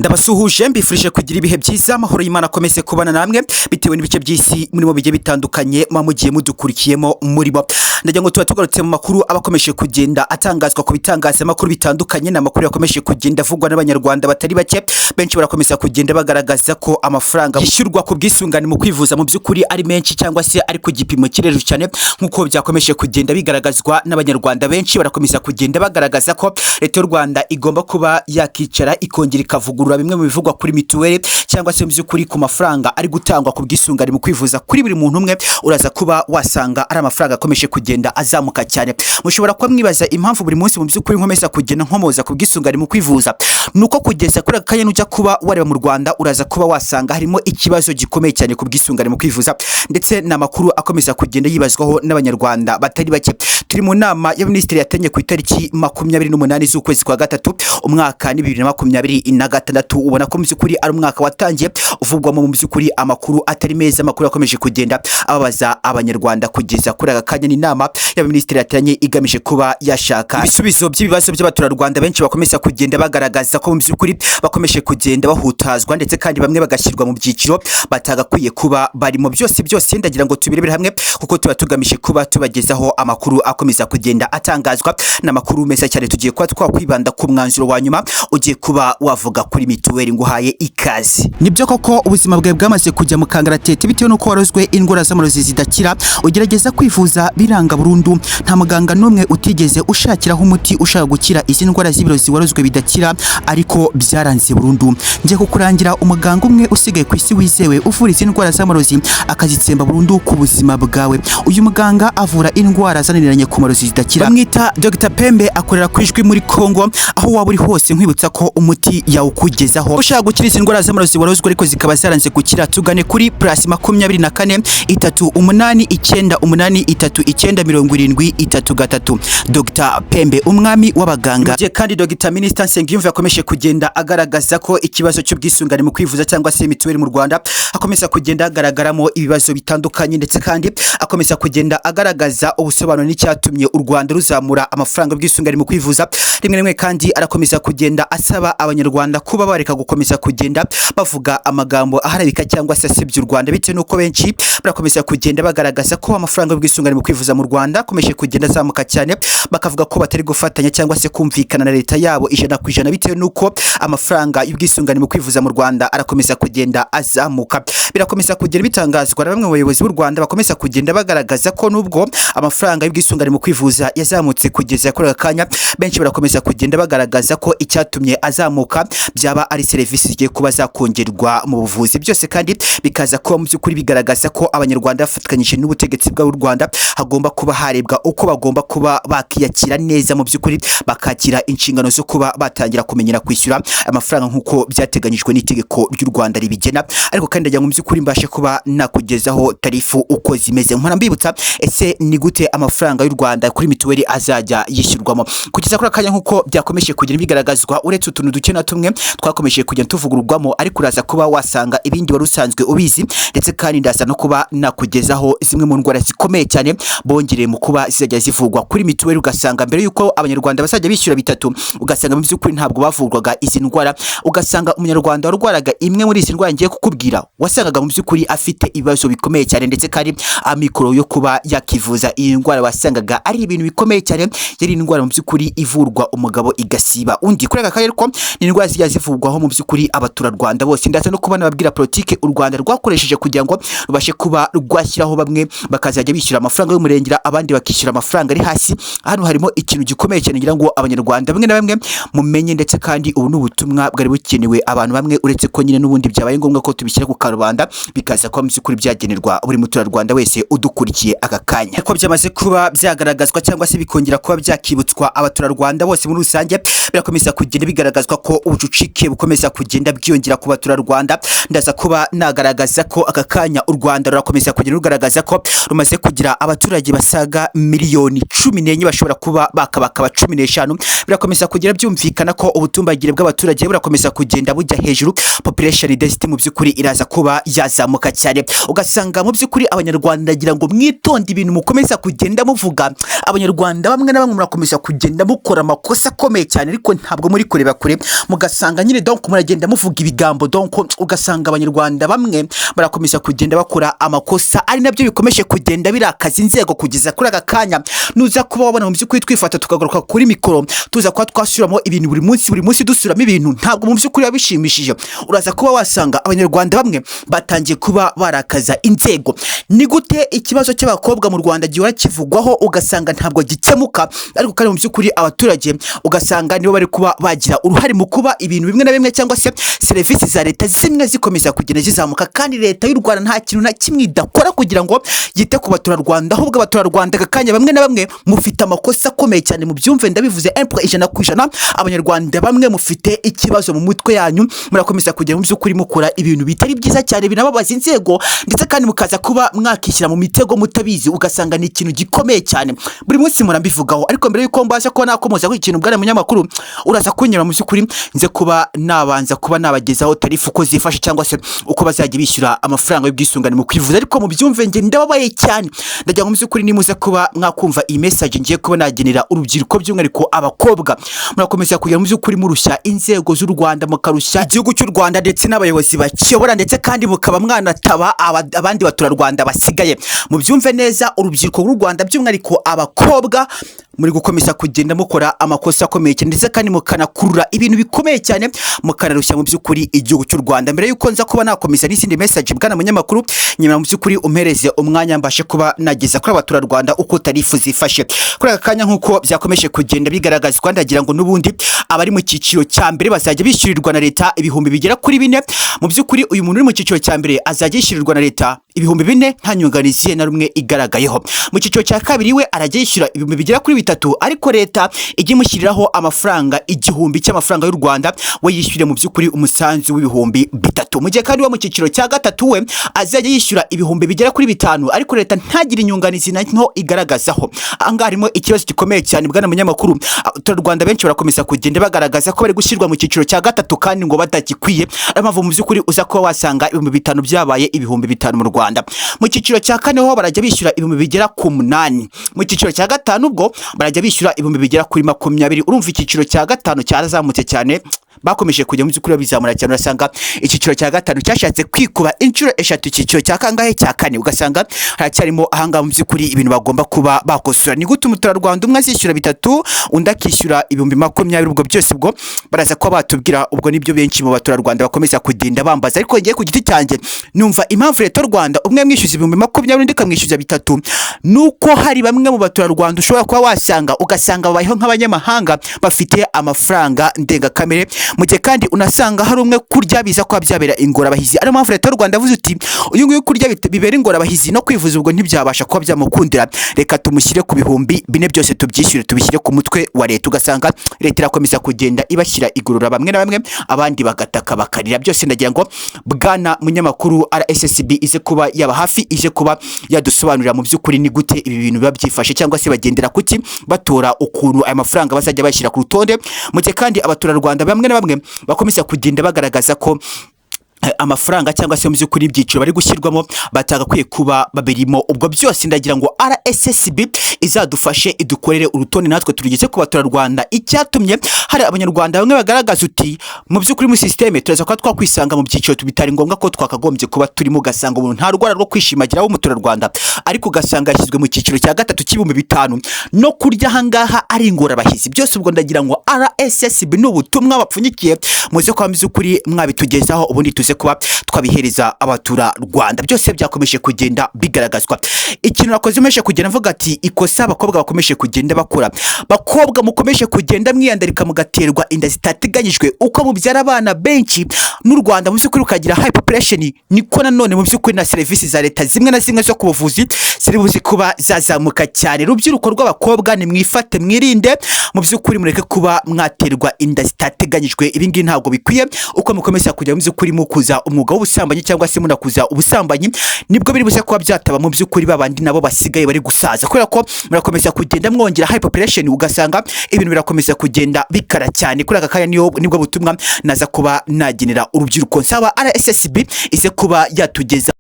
Ndabasuhuje, mbifurije kugira ibihe byiza, amahoro y'Imana akomeze kubana namwe bitewe n'ibice by'isi murimo bigiye bitandukanye muba mugiye mudukurikiyemo murimo. Ndagira ngo tuba tugarutse mu makuru aba akomeje kugenda atangazwa ku bitangazamakuru bitandukanye. Ni amakuru yakomeje kugenda avugwa n'Abanyarwanda batari bake. Benshi barakomeza kugenda bagaragaza ko amafaranga yishyurwa ku bwisungane mu kwivuza mu by'ukuri ari menshi, cyangwa se ari ku gipimo kiri hejuru cyane, nk'uko byakomeje kugenda bigaragazwa n'Abanyarwanda benshi. Barakomeza kugenda bagaragaza ko Leta y'u Rwanda igomba kuba yakicara ikongera ikavugurura bimwe mu bivugwa kuri mituweli, cyangwa se mu by'ukuri ku mafaranga ari gutangwa ku bwisungane mu kwivuza kuri buri muntu umwe. Uraza kuba wasanga ari amafaranga akomeje kugenda azamuka cyane. Mushobora kuba mwibaza impamvu buri munsi mu by'ukuri nkomeza kugenda nkomoza ku bwisungane mu kwivuza. Nuko kugeza kuri aka kanya, nujya kuba wareba mu Rwanda, uraza kuba wasanga harimo ikibazo gikomeye cyane ku bwisungane mu kwivuza, ndetse n'amakuru akomeza kugenda yibazwaho n'Abanyarwanda batari bake. Turi mu nama y'Abaminisitiri yateranye ku itariki 28 z'ukwezi kwa gatatu, umwaka ni 2026. Ubona ko mu by'ukuri ari umwaka watangiye uvugwamo mu by'ukuri amakuru atari meza, amakuru akomeje kugenda ababaza Abanyarwanda kugeza kuri aka kanya. Ni inama y'Abaminisitiri yateranye igamije kuba yashaka ibisubizo by'ibibazo by'abaturarwanda benshi bakomeza kugenda bagaragaza ko mu by'ukuri bakomeje kugenda bahutazwa, ndetse kandi bamwe bagashyirwa mu byiciro batagakwiye kuba barimo. Byose byose ndagira ngo tubirebere hamwe, kuko tuba tugamije kuba tubagezaho amakuru akomeza kugenda atangazwa n'amakuru meza cyane. Tugiye kuba twakwibanda ku mwanzuro wa nyuma ugiye kuba wavuga kuri mituweli. Nguhaye ikaze. Nibyo koko, ubuzima bwawe bwamaze kujya mu kangaratete bitewe n'uko warozwe indwara z'amarozi zidakira, ugerageza kwivuza biranga burundu. Nta muganga n'umwe utigeze ushakiraho umuti ushaka gukira izi ndwara z'ibirozi warozwe bidakira, ariko byaranze burundu. Ngiye kukurangira umuganga umwe usigaye ku isi wizewe, uvura izi ndwara z'amarozi akazitsemba burundu ku buzima bwawe. Uyu muganga avura indwara zananiranye ku marozi zidakira. Bamwita Dr Pembe, akorera ku Ijwi muri Congo. Aho waba uri hose, nkwibutsa ko umuti yawukugezaho. Ushaka gukira izi ndwara z'amarozi warozwe ariko zikaba zaranze gukira, tugane kuri +24 3 8 9 8 3 9 70 3 3. Dr Pembe, umwami w'abaganga. Mu gihe kandi Dr Minister Nsengiyumva yakomeje kugenda agaragaza ko ikibazo cy'ubwisungane mu kwivuza, cyangwa se mituweli mu Rwanda, akomeza kugenda agaragaramo ibibazo bitandukanye, ndetse kandi akomeza kugenda agaragaza ubusobanuro n'icyatumye u Rwanda ruzamura amafaranga y'ubwisungane mu kwivuza rimwe rimwe. Kandi arakomeza kugenda asaba Abanyarwanda kuba bareka gukomeza kugenda bavuga amagambo aharabika cyangwa se asebya u Rwanda, bitewe n'uko benshi barakomeza kugenda bagaragaza ko amafaranga y'ubwisungane mu kwivuza mu Rwanda akomeje kugenda azamuka cyane, bakavuga ko batari gufatanya cyangwa se kumvikana na leta yabo 100%, bitewe n'uko amafaranga y'ubwisungane mu kwivuza mu Rwanda arakomeza kugenda azamuka. Birakomeza kugenda bitangazwa na bamwe mu bayobozi b'u Rwanda bakomeza kugenda bagaragaza ko nubwo amafaranga y'ubwisungane mu kwivuza yazamutse kugeza kuri aka kanya, benshi barakomeza kugenda bagaragaza ko icyatumye azamuka byaba ari serivisi zigiye kuba zakongerwa mu buvuzi. Byose kandi bikaza kuba mu by'ukuri bigaragaza ko Abanyarwanda bafatikanyije n'ubutegetsi bw'u Rwanda hagomba kuba harebwa uko bagomba kuba bakiyakira neza, mu by'ukuri bakakira inshingano zo kuba batangira kumenyera kwishyura amafaranga nk'uko byateganyijwe n'itegeko ry'u Rwanda ribigena. Ariko kandi ndagira ngo mu by'ukuri mbashe kuba nakugezaho tarifu uko zimeze. Nkora mbibutsa, ese ni gute amafaranga y'u Rwanda kuri mituweli azajya yishyurwamo? Kugeza kuri akanya, nk'uko byakomeje kugenda bigaragazwa, uretse utuntu duke na tumwe twakomeje kugenda tuvugururwamo, ariko uraza kuba wasanga ibindi wari usanzwe ubizi. Ndetse kandi ndaza no kuba nakugezaho zimwe mu ndwara zikomeye cyane bongereye mu kuba zizajya zivurwa kuri mituweli, ugasanga mbere y'uko Abanyarwanda bazajya bishyura bitatu, ugasanga mu by'ukuri ntabwo bavurwaga izi ndwara. Ugasanga Umunyarwanda warwaraga imwe muri izi ndwara ngiye kukubwira, wasangaga mu by'ukuri afite ibibazo bikomeye cyane, ndetse kandi amikoro yo kuba yakivuza iyi ndwara wasangaga ari ibintu bikomeye cyane. Yari indwara mu by'ukuri ivurwa umugabo igasiba undi. Kuri aka karere ko ni indwara zijya zivurwaho mu by'ukuri abaturarwanda bose. Ndaza no kuba nababwira politike u Rwanda rwakoresheje kugira ngo rubashe kuba rwashyiraho bamwe bakazajya bishyura amafaranga y'umurengera, abandi bakishyura amafaranga ari hasi. Hano harimo ikintu gikomeye cyane ngira ngo Abanyarwanda bamwe na bamwe mumenye, ndetse kandi ubu ni ubutumwa bwari bukenewe abantu bamwe, uretse ko nyine n'ubundi byabaye ngombwa ko tubishyira ku karubanda, bikaza kuba mu by'ukuri byagenerwa buri muturarwanda wese udukurikiye aka kanya. Ko byamaze kuba byagaragazwa cyangwa se bikongera kuba byakibutswa abaturarwanda bose muri rusange, birakomeza kugenda bigaragazwa ko ubucucike bukomeza kugenda bwiyongera ku baturarwanda. Ndaza kuba nagaragaza ko aka kanya u Rwanda rurakomeza kugenda rugaragaza ko rumaze kugira abaturage basaga miliyoni 14 bashobora kuba bakabakaba 15. Birakomeza kugenda byumvikana ko ubutumbagire bw'abaturage burakomeza kugenda bujya hejuru. Population density mu by'ukuri iraza kuba yazamuka cyane, ugasanga mu by'ukuri Abanyarwanda, ndagira ngo mwitonde ibintu mukomeza kugenda muvuga. Abanyarwanda bamwe na bamwe murakomeza kugenda mukora amakosa akomeye cyane, ariko ntabwo muri kureba kure, mugasanga nyine Nyine donc muragenda muvuga ibigambo, donc ugasanga Abanyarwanda bamwe barakomeza kugenda bakora amakosa, ari nabyo bikomeje kugenda birakaza inzego kugeza kuri aka kanya. Nuza kuba wabona mu by'ukuri twifata tukagaruka kuri mikoro, tuza kuba twasubiramo ibintu buri munsi, buri munsi dusubiramo ibintu, ntabwo mu by'ukuri biba bishimishije. Uraza kuba wasanga Abanyarwanda bamwe batangiye kuba barakaza inzego. Ni gute ikibazo cy'abakobwa mu Rwanda gihora kivugwaho, ugasanga ntabwo gikemuka, ariko kandi mu by'ukuri abaturage ugasanga nibo bari kuba bagira uruhare mu kuba ibintu bimwe na bimwe cyangwa se serivisi za leta zimwe zikomeza kugenda zizamuka, kandi leta y'u Rwanda nta kintu na kimwe idakora kugira ngo yite ku baturarwanda? Ahubwo abaturarwanda aka kanya bamwe na bamwe mufite amakosa akomeye cyane. Mubyumve, ndabivuze 100%. Abanyarwanda bamwe mufite ikibazo mu mutwe yanyu, murakomeza kugera mu by'ukuri mukora ibintu bitari byiza cyane, binababaza inzego, ndetse kandi mukaza kuba mwakishyira mu mitego mutabizi, ugasanga ni ikintu gikomeye cyane. Buri munsi murambivugaho. Ariko mbere y'uko mbasha kuba nakomoza kuri ikintu, bwana munyamakuru, uraza kunyura mu by'ukuri nze kuba nabanza kuba nabagezaho tarif uko zifashe, cyangwa se uko bazajya bishyura amafaranga y'ubwisungane mu kwivuza. Ariko mubyumve, njye ndababaye cyane. Ndagira ngo mu by'ukuri nimuze kuba mwakumva iyi message ngiye kuba nagenera urubyiruko, by'umwihariko abakobwa. Murakomeza kugira mu by'ukuri murushya inzego z'u Rwanda, mukarushya igihugu cy'u Rwanda ndetse n'abayobozi bakiyobora, ndetse kandi mukaba mwanataba abandi baturarwanda basigaye. Mubyumve neza, urubyiruko rw'u Rwanda, by'umwihariko abakobwa, muri gukomeza kugenda mukora amakosa akomeye cyane, ndetse kandi mukanakurura ibintu bikomeye cyane, mukanarushya mu by'ukuri igihugu cy'u Rwanda. Mbere y'uko nza kuba nakomeza n'izindi message, bwana munyamakuru, nyuma mu by'ukuri umpereze umwanya mbashe kuba nageza kuri abaturarwanda uko tarif zifashe kuri aka kanya. Nk'uko byakomeje kugenda bigaragazwa, ndagira ngo n'ubundi abari mu cyiciro cya mbere bazajya bishyurirwa na leta 4000. Mu by'ukuri uyu muntu uri mu cyiciro cya mbere azajya yishyurirwa na leta 4000, nta nyunganizi ye na rumwe igaragayeho. Mu cyiciro cya kabiri we arajya yishyura 3000, ariko leta ijya imushyiriraho amafaranga 1000 cy'amafaranga y'u Rwanda, we yishyure mu by'ukuri umusanzu w'3000. Mu gihe kandi we mu cyiciro cya gatatu we azajya yishyura 5000, ariko leta ntagire inyunganizi na nto igaragazaho. Ahangaha harimo ikibazo gikomeye cyane, bwana munyamakuru. Abaturarwanda benshi barakomeza kugenda bagaragaza ko bari gushyirwa mu cyiciro cya gatatu kandi ngo batagikwiye. Ariyo mpamvu mu by'ukuri uza kuba wasanga 5000 byabaye 5000 mu Rwanda. Mu cyiciro cya kane ho barajya bishyura 8000. Mu cyiciro cya gatanu ubwo barajya bishyura 20000. Urumva icyiciro cya gatanu cyarazamutse cyane, bakomeje kujya mu by'ukuri babizamura cyane. Urasanga icyiciro cya gatanu cyashatse kwikuba inshuro eshatu icyiciro cya kangahe? Cya kane. Ugasanga haracyarimo ahangaha mu by'ukuri ibintu bagomba kuba bakosora. Ni gute umuturarwanda umwe azishyura bitatu, undi akishyura 20000? Ubwo byose ubwo baraza kuba batubwira. Ubwo nibyo benshi mu baturarwanda bakomeza kugenda bambaza. Ariko ngiye ku giti cyanjye numva impamvu leta y'u Rwanda umwe amwishyuza 20000, undi ikamwishyuza bitatu, nuko hari bamwe mu baturarwanda ushobora kuba wasanga, ugasanga babayeho nk'abanyamahanga, bafite amafaranga ndengakamere, mu gihe kandi unasanga hari umwe kurya biza kuba byabera ingorabahizi. Ariyo mpamvu leta y'u Rwanda yavuze uti: "Uyu nguyu kurya bibera ingorabahizi, no kwivuza ubwo ntibyabasha kuba byamukundira, reka tumushyire ku 4000, byose tubyishyure, tubishyire ku mutwe wa leta." Ugasanga leta irakomeza kugenda ibashyira igorora bamwe na bamwe, abandi bagataka bakarira. Byose ndagira ngo bwana munyamakuru, RSSB ize kuba yaba hafi, ije kuba yadusobanurira mu by'ukuri ni gute ibi bintu biba byifashe, cyangwa se bagendera kuki batora ukuntu aya mafaranga bazajya bashyira ku rutonde, mu gihe kandi abaturarwanda bamwe na bamwe bakomeza kugenda bagaragaza ko amafaranga cyangwa se mu by'ukuri ibyiciro bari gushyirwamo batagakwiye kuba babirimo. Ubwo byose ndagira ngo RSSB izadufashe idukorere urutonde natwe turugeze ku baturarwanda. Icyatumye hari abanyarwanda bamwe bagaragaza uti: "Mu by'ukuri muri système turaza kuba twakwisanga mu byiciro bitari ngombwa ko twakagombye kuba turimo." Ugasanga umuntu nta rwara rwo kwishimagira w'umuturarwanda, ariko ugasanga yashyizwe mu cyiciro cya gatatu cy'ibihumbi 50, no kurya ahangaha ari ingorabahizi. Byose ubwo ndagira ngo RSSB ni ubutumwa bapfunyikiye, muze kuba mu by'ukuri mwabitugezaho, ubundi tuze kuba twabihereza abaturarwanda. Byose byakomeje kugenda bigaragazwa. Ikintu nakoze meje kugenda mvuga ati ikosa abakobwa bakomeje kugenda bakora: bakobwa mukomeje kugenda mwiyandarika, mugaterwa inda zitateganyijwe, uko mubyara abana benshi n'u Rwanda mu by'ukuri rukagira high population, niko nanone mu by'ukuri na serivisi za leta zimwe na zimwe zo ku buvuzi ziri buze kuba zazamuka cyane. Rubyiruko rw'abakobwa, nimwifate, mwirinde, mu by'ukuri mureke kuba mwaterwa inda zitateganyijwe. Ibi ngibi ntabwo bikwiye. Uko mukomeza kujya mu by'ukuri mukuza umwuga w'ubusambanyi cyangwa se munakuza ubusambanyi, nibwo biri buze kuba byataba mu by'ukuri babandi nabo basigaye bari gusaza, kubera ko murakomeza kugenda mwongera high population, ugasanga ibintu birakomeza kugenda bikara cyane. Kuri aka kanya niyo nibwo butumwa naza kuba nagenera urubyiruko, nsaba RSSB ize kuba yatugeza.